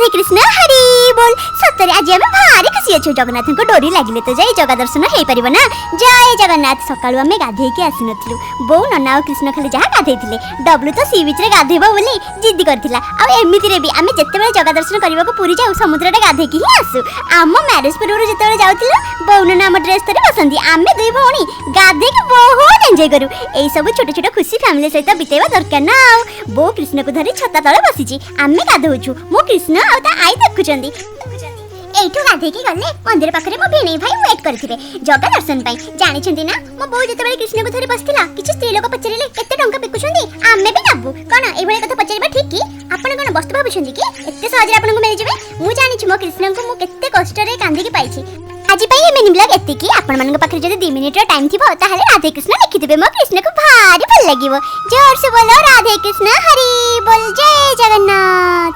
ରାଧେ କୃଷ୍ଣ ହରି ବୋଲ। ସତରେ ଆଜି ଆମେ ଭାରି ଖୁସି ଅଛୁ। ଜଗନ୍ନାଥଙ୍କ ଡୋରି ଲାଗିଲେ ତ ଯାଇ ଜଗା ଦର୍ଶନ ହେଇପାରିବ ନା। ଜୟ ଜଗନ୍ନାଥ। ସକାଳୁ ଆମେ ଗାଧେଇକି ଆସିନଥିଲୁ। ବୋଉ, ନନା ଆଉ କୃଷ୍ଣ ଖାଲି ଯାହା ଗାଧେଇଥିଲେ। ଡବ୍ଲୁ ତ ସି ବିଚ୍ରେ ଗାଧେଇବ ବୋଲି ଜିଦ୍ଦି କରିଥିଲା। ଆଉ ଏମିତିରେ ବି ଆମେ ଯେତେବେଳେ ଜଗା ଦର୍ଶନ କରିବାକୁ ପୁରୀ ଯାଉ, ସମୁଦ୍ରରେ ଗାଧେଇକି ହିଁ ଆସୁ। ଆମ ମ୍ୟାରେଜ୍ ପୂର୍ବରୁ ଯେତେବେଳେ ଯାଉଥିଲୁ, ବୋଉ ନନା ଆମ ଡ୍ରେସ୍ ଧରି ବସନ୍ତି। ଆମେ ଦୁଇ ଭଉଣୀ ଗାଧେଇକି ବହୁତ ଏନ୍ଜୟ କରୁ। ଏଇସବୁ ଛୋଟ ଛୋଟ ଖୁସି ଫ୍ୟାମିଲି ସହିତ ବିତେଇବା ଦରକାର ନା ଆଉ। ବୋଉ କୃଷ୍ଣକୁ ଧରି ଛତା ତଳେ ବସିଛି, ଆମେ ଗାଧଉଛୁ। ମୁଁ, କୃଷ୍ଣ ଆଉ ତା ଆଈ ଦେଖୁଛନ୍ତି। ଏଇଠୁ ଗାଧେଇକି ଗଲେ ମନ୍ଦିର ପାଖରେ ମୋ ଭିଣେଇ ଭାଇ ୱେଟ୍ କରିଥିବେ ଜଗା ଦର୍ଶନ ପାଇଁ। ଜାଣିଛନ୍ତି ନା, ମୋ ବୋଉ ଯେତେବେଳେ କୃଷ୍ଣକୁ ଧରି ବସିଥିଲା, କିଛି ସ୍ତ୍ରୀ ଲୋକ ପଚାରିଲେ, "କେତେ ଟଙ୍କା ବିକୁଛନ୍ତି? ଆମେ ବି ନେବୁ।" କଣ ଏଇଭଳି କଥା ପଚାରିବା ଠିକ୍ କି? ଆପଣ କଣ ବସ୍ତୁ ଭାବୁଛନ୍ତି କି ଏତେ ସହଜରେ ଆପଣଙ୍କୁ ମିଳିଯିବେ? ମୁଁ ଜାଣିଛି ମୋ କୃଷ୍ଣଙ୍କୁ ମୁଁ କେତେ କଷ୍ଟରେ କାନ୍ଦିକି ପାଇଛି। ଆଜି ପାଇଁ ଏ ମିନି ବ୍ଲଗ୍ ଏତିକି। ଆପଣମାନଙ୍କ ପାଖରେ ଯଦି 2 ମିନିଟ୍ର ଟାଇମ୍ ଥିବ, ତାହେଲେ ରାଧେ କୃଷ୍ଣ ଲେଖିଦେବେ। ମୋ କୃଷ୍ଣକୁ ଭାରି ଭଲ ଲାଗିବ। ଜୋରସେ ବୋଲ ରାଧେ କୃଷ୍ଣ ହରି ବୋଲ। ଜୟ ଜଗନ୍ନାଥ।